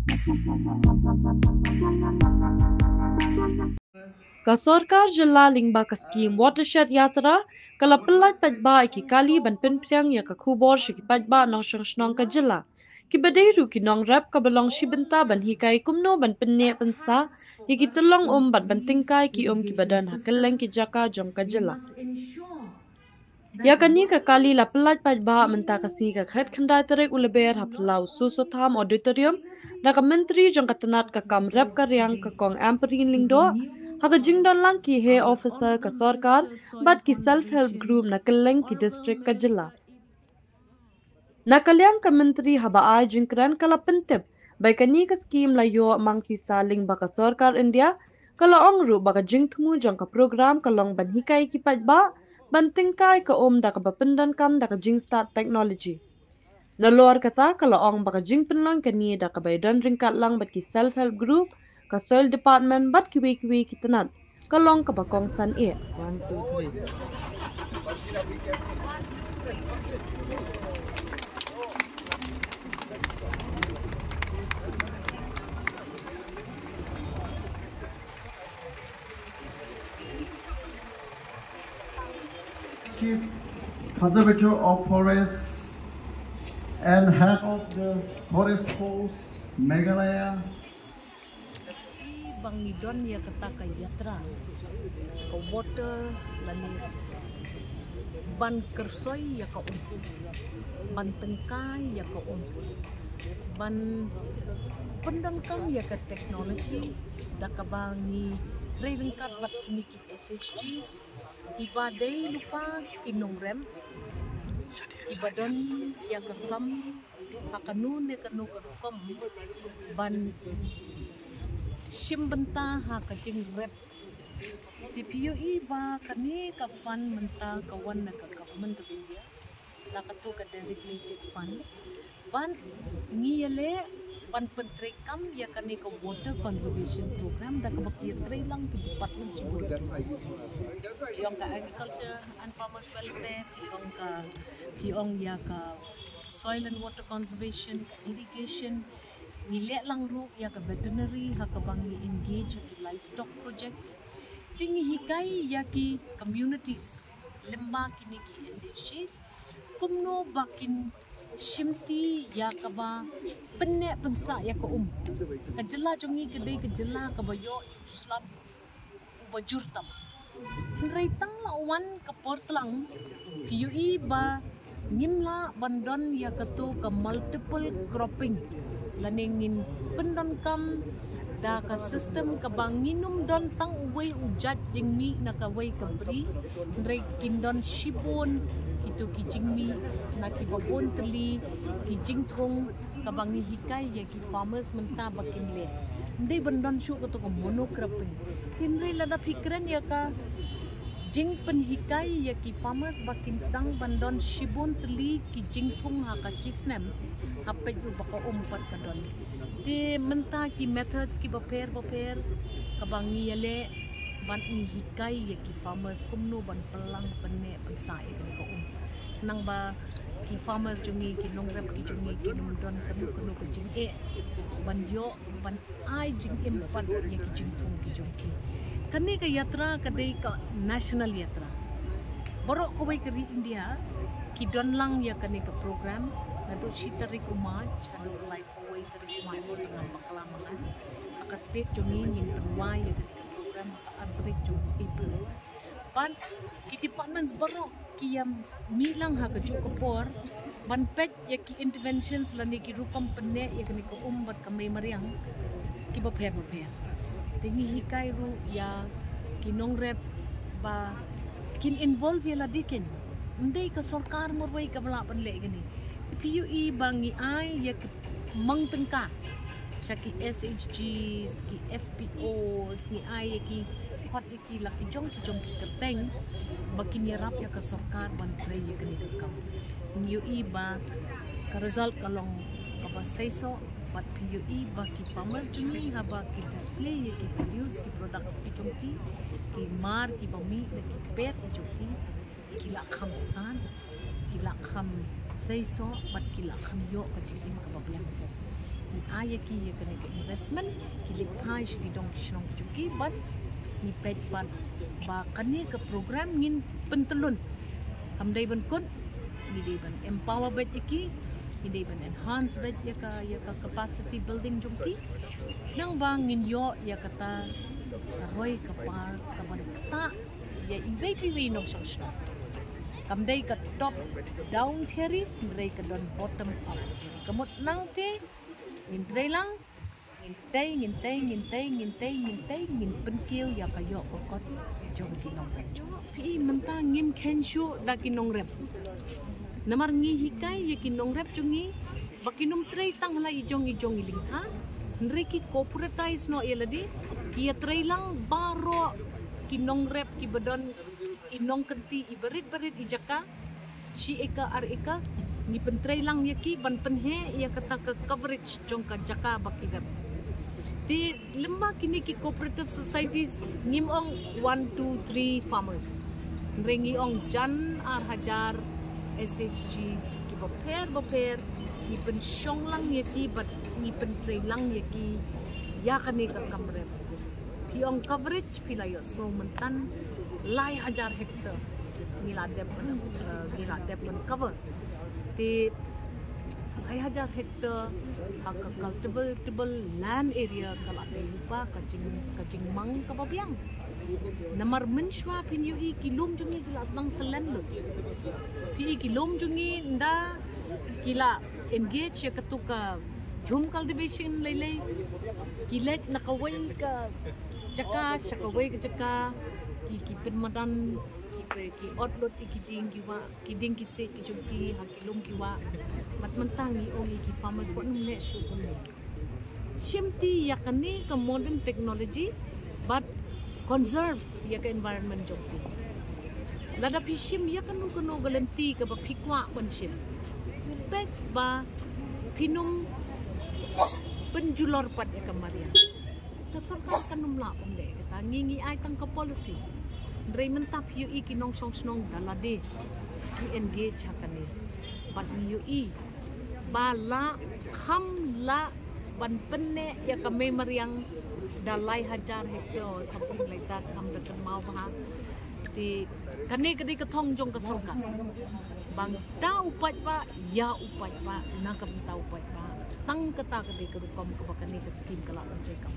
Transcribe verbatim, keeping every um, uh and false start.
Ka sorkar jylla lyngba ka skhim Watershed Yatra ka la pyllait paidbah ïa ki kali ban pynphriang ïa ka khubor sha ki paidbah nongshong shnong ka jylla. Kiba dei ruh ki nongrep kaba long shi bynta ban hikai kumno ban pynneh pynsah ïa ki tyllong um bad ban tyngkai ki um kiba don ha kylleng ki jaka jong ka jylla. Ïa kane ka kali la pyllait paidbah mynta ka sngi ka khatkhyndai tarik u Lber ha phyllaw Soso Tham Auditorium da ka Myntri jong ka tnat ka kam rep ka riang ka Kong Ampareen Lyngdoh ha ka jingdon lang ki heh officer ka sorkar bad ki self help group na kylleng ki district ka jylla. Na ka liang ka Myntri haba ai jingkren ka la pyntip ba ïa kane ka skhim la ïoh mang pisa lyngba ka sorkar India. Ka la ong ruh ba ka jingthmu jong ka program ka long ban hikai ki paidbah ban tyngkai ka um da kaba pyndonkam da ka jingstad technology. Nalor kata ka la ong ba ka jingpynlong kane da kaba ïadon ryngkat lang bad ki self help group, ka soil department bad kiwei kiwei ki tnat ka long kaba kongsan eh. One, two, three. Chief Conservator of Forests and Head of the Forest Force, Meghalaya. Ba ngi don ïa kata ka yatra, ka water, lane ban kyrsoi ïa ka um, ban tyngkai ïa ka um, ban pyndonkam ïa ka technology da kaba ngi trei ryngkat bad kine ki S H Gs, kiba dei lypa ki nongrep, kiba don ïa ka kam ha kano ne kano ka rukom ban shim bynta ha ka jingrep. Te phi ïohi ba kane ka fund mynta ka wan na ka Government of India, na kato ka designated fund. Ban ngi ïaleh ban pyntreikam ïa kane ka water conservation program da kaba ki ïatrei lang ki departments jong ka agriculture and farmers welfare, ki ong ka, ki ong ïa ka soil and water conservation, irrigation, ngi leh lang ruh ïa ka veterinary ha kaba ngi engage ki livestock projects. Te ngi hikai ïa ki communities lyngba kine ki S H Gs kumno ba kin shimti ïa kaba pynneh pynsah ïa ka um. Ka jylla jong ngi ka dei ka jylla kaba ïoh ïa u slap uba jur tam. Hynrei tang la wan ka por tlang, phi ïohi ba ngim lah ban don ïa kato ka multiple cropping, lane ngin pyndonkam da ka system kaba ngin ym don tang uwei u jait jingmih na kawei ka bri, hynrei kin don shibun kito ki jingmih na kiba bun tylli ki jingthung, kaba ngi hikai ïa ki farmers mynta ba kin leh. Ym dei ban don shuh kato ka monocropping. Hynrei lada phi kren ïa ka jingpynhikai ïa ki farmers ba kin sdang ban don shibun tylli ki jingthung ha ka shisnem, ha peit ruh ba ka um pat ka don. Te mynta ki methods kiba pher bapher kaba ngi ïaleh ban ngi hikai ïa ki farmers kumno ban pynlang pynneh pynsah ïa kane ka um. Khnang ba ki farmers jong ngi, ki nongrep ki jong ngi kin ym don kano kano ka jingeh ban ïoh ban ai jingim pat ïa ki jingthung ki jong ki. Kane ka yatra ka dei ka national yatra. Baroh kawei ka ri India ki don lang ïa kane ka program, naduh shi tarik u March haduh lai kawei tarik u March, tang ba ka la mangan. Ha ka state jong ngi ngin pynwai ïa kane ka program ha ka ar tarik jong April. Bad ki departments baroh ki ïa mih lang ha kajuh ka por ban peit ïa ki interventions lane ki rukom pynneh ïa kane ka um bad ka mei mariang kiba pher bapher. Te ngi hikai ruh ïa ki nongrep ba kin involve ïa lade kin. Ym dei ka sorkar marwei kaba lah ban leh kane. Phi ïohi ba ngi ai ïa ki mang tyngka sha ki S H Gs, ki F P Os, ngi ai ïa ki, khot ïa ki la ki jong ki jong ki kyrteng ba kin ïarap ïa ka sorkar ban trei ïa kane ka kam. Ngi ïohi ba ka result ka long kaba seisoh, bad phi ïohi ba ki farmers jong ngi haba ki display ïa ki produce, ki products ki jong ki, ki mar kiba mih na ki kper ki jong ki, ki la kham stad, ki la kham seisoh bad ki la kham ïoh ka jingim kaba biang. Ngi ai ïa ki ïa kane ka investment, ki leit phai sha ki dong ki shnong ki jong ki, bad ngi peit bad ba kane ka program ngin pyntlun. Kam dei ban kut, ngi dei ban empower beit ïa ki, ngi dei ban enhance beit ïa ka, ïa ka capacity building jong ki. Nang ba ngin ïoh ïa kata ka roi ka par kaban ktah ïa iwei pa iwei nongshong shnong. Kam dei ka top down theory, hynrei ka don bottom up theory. Ka mut nangta ngin trei lang, ngin tei, ngin tei, ngin tei, ngin tei, ngin tei, ngin pynkiew ïa ka ïoh ka kot jong ki nongrep. Phi i mynta ngim kheiñ shuh da ki nongrep. Namar ngi hikai ïa ki nongrep jong ngi ba kin ym trei tang ha la i jong i jong i lyngkha. Hynrei ki corporatize noh ïa lade, ki ïa trei lang baroh ki nongrep kiba don i nongkynti i barit barit i jaka, shi acre ar acre, ngi pyntrei lang ïa ki ban pynheh ïa kata ka coverage jong ka jaka ba ki rep. Te lymda kine ki cooperative societies ngim ong one, two, three farmers. Hynrei ngi ong jan ar hajar S H Gs kiba pher ba pher, ngi pynshong lang ïa ki bad ngi pyntrei lang ïa ki ïa kane ka kam rep. Phi ong coverage, phi la ïohsngew mynta lai hajar hectare ngi la dep ban, eh, ngi la dep ban cover. Te lai hajar hectare ha ka cultivable land area ka la dei lypa ka jing, ka jingmang kaba biang. Namar mynshuwa phin ïohi ki lum jong ngi ki la sdang selen lut. Phi i ki lum jong ngi ynda ki la engage ïa katu ka jhum cultivation lei lei, ki leit na kawei ka jaka sha kawei ka jaka, ki, ki pynmadan, ki pe, ki ot lut ïa ki dieng ki wah, ki dieng ki siej ki jong ki ha ki lum ki wah. Bad mynta ngi ong ïa ki farmers wat nym leh shuh kumne. Shim ti ïa kane ka modern technology bad conserve ïa ka environment jong phi. Lada phi shim ïa kano kano ka lynti kaba phi kwah ban shim, peit ba phin ym pynjulor pat ïa ka mariang. Ka sorkar kan ym lah ban leh kata, ngi ngi ai tang ka policy. Hynrei mynta phi ïohi ki nongshong shnong da lade ki engage ha kane. Bad ngi ïohi ba lah kham lah ban pynneh ïa ka mei mariang da lai hajar hectare or something like that, ngam da kynmaw bha. Te kane ka dei ka thong jong ka sorkar. Ba ngta u paidbah ïa u paidbah, na ka bynta u paidbah. Tang kata ka dei ka rukom kaba kane ka skim ka lah ban treikam.